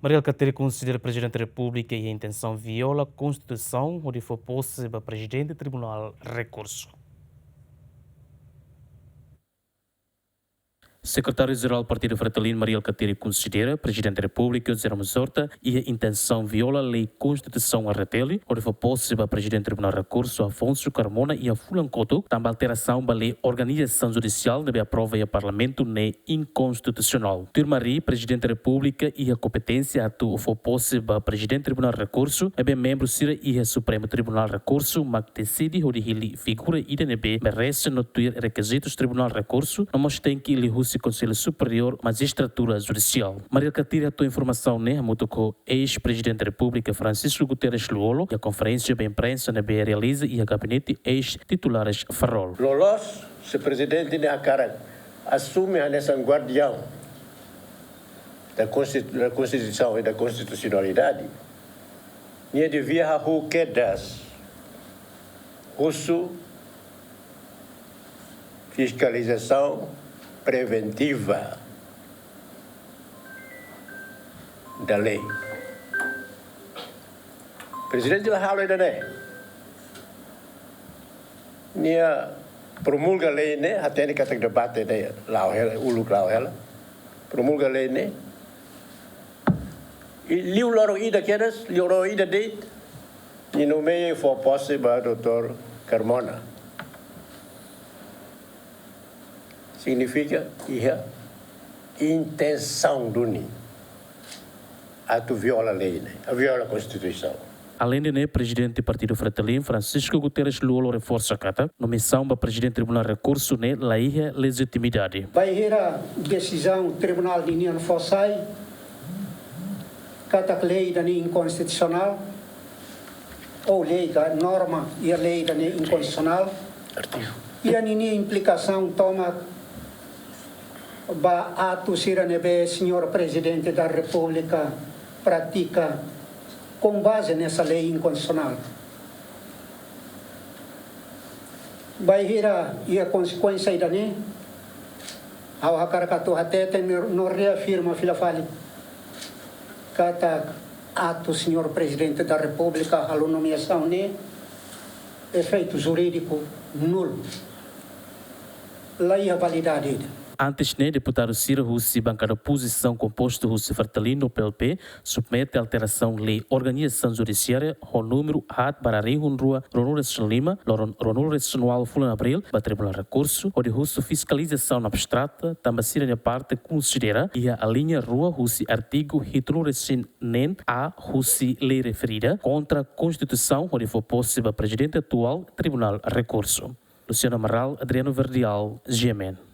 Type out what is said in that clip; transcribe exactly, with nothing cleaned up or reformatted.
Mari Alkatiri konsidera Prezidente Repúblika iha intensaun viola Konstituisaun hodi fó pose ba Prezidente Tribunál Rekursu. Sekretáriu-Jerál Partidu Fretilin, Mari Alkatiri, konsidera Prezidente Repúblika, José Ramos Horta, iha intensaun viola lei Konstituisaun R T L, hodi fó pose ba Prezidente Tribunál Rekursu, Afonso Carmona, iha fulan kotuk, tanba alterasaun ba lei organizasaun judisiál ne'ebé aprova iha Parlamentu ne'e inkonstitusionál. Tuir Mari, Prezidente Repúblika iha kompeténsia atu fó pose ba Prezidente Tribunál Rekursu, ne'ebé membru sira iha Supremu Tribunál Rekursu mak deside hodi hili figura ida ne'ebé merese no tuir rekizitus Tribunál Rekursu, no mós tenke liuhusi Konsellu Superiór Majistratura Judisiál. Mari Alkatiri hato'o informasaun ne'e hamutuk ho eis-Prezidente Repúblika Francisco Guterres Lú-Olo iha konferénsia ba imprensa ne'ebé realiza iha gabinete eis-titulares Farol. Loloos, se Prezidente ne'e hakarak asume hanesan guardiaun da Konstitu-, da Konstituisaun i da konstitusionalidade, nia devia hahú kedas husu fiskalizasaun preventiva da lei. Prezidente la halo ida-ne'e. Nia promulga lei ne'e, hatene katak debate ne'e la'o hela, uluk la'o hela. Promulga lei ne'e. I liu loron ida kedas, liu loron ida de'it, nia nomeia i fó pose ba doutór Carmona. Signifika iha intensaun duni atu viola lei ne'e, viola Konstituisaun. Aleinde ne'e, Prezidente Partidu Fretilin, Francisco Guterres Lú-Olo, reforsa katak nomeasaun ba Prezidente Tribunál Rekursu ne'e la iha lejitimidade. Bainhira desizaun tribunál ninian fó sai katak lei ida-ne'e inkonstitusionál, ou lei ka norma iha lei ida-ne'e inkonstitusionál, iha ninia implikasaun tomak ba atu sira ne'ebé Señór Prezidente da Repúblika pratika com base nessa lei inkonstitusionál. Bainhira iha konsekuénsia ida-ne'e, ha'u hakarak atu hatete no, no reafirma fila fali katak atu Señór Prezidente da Repúblika halo nomeasaun ne'e, efeitu jurídiku nulu. La iha validade ida. Antes ne'e, deputadu sira husi bankada opozisaun kompostu husi Fretilin no P L P submete alterasaun lei organizasaun judisiária ho númeru haat barra rihun rua ruanulu resin lima, loron ruanulu resin ualu fulan Abríl, ba Tribunál Rekursu, hodi husu fiskalizasaun abstrata, tanba sira-nia parte konsidera iha aliña rua husi artigu hitunulu resin neen A husi lei referida kontra Konstituisaun hodi fó pose ba Prezidente atuál Tribunál Rekursu. Luciano Amaral, Adriano Verdial, G M N.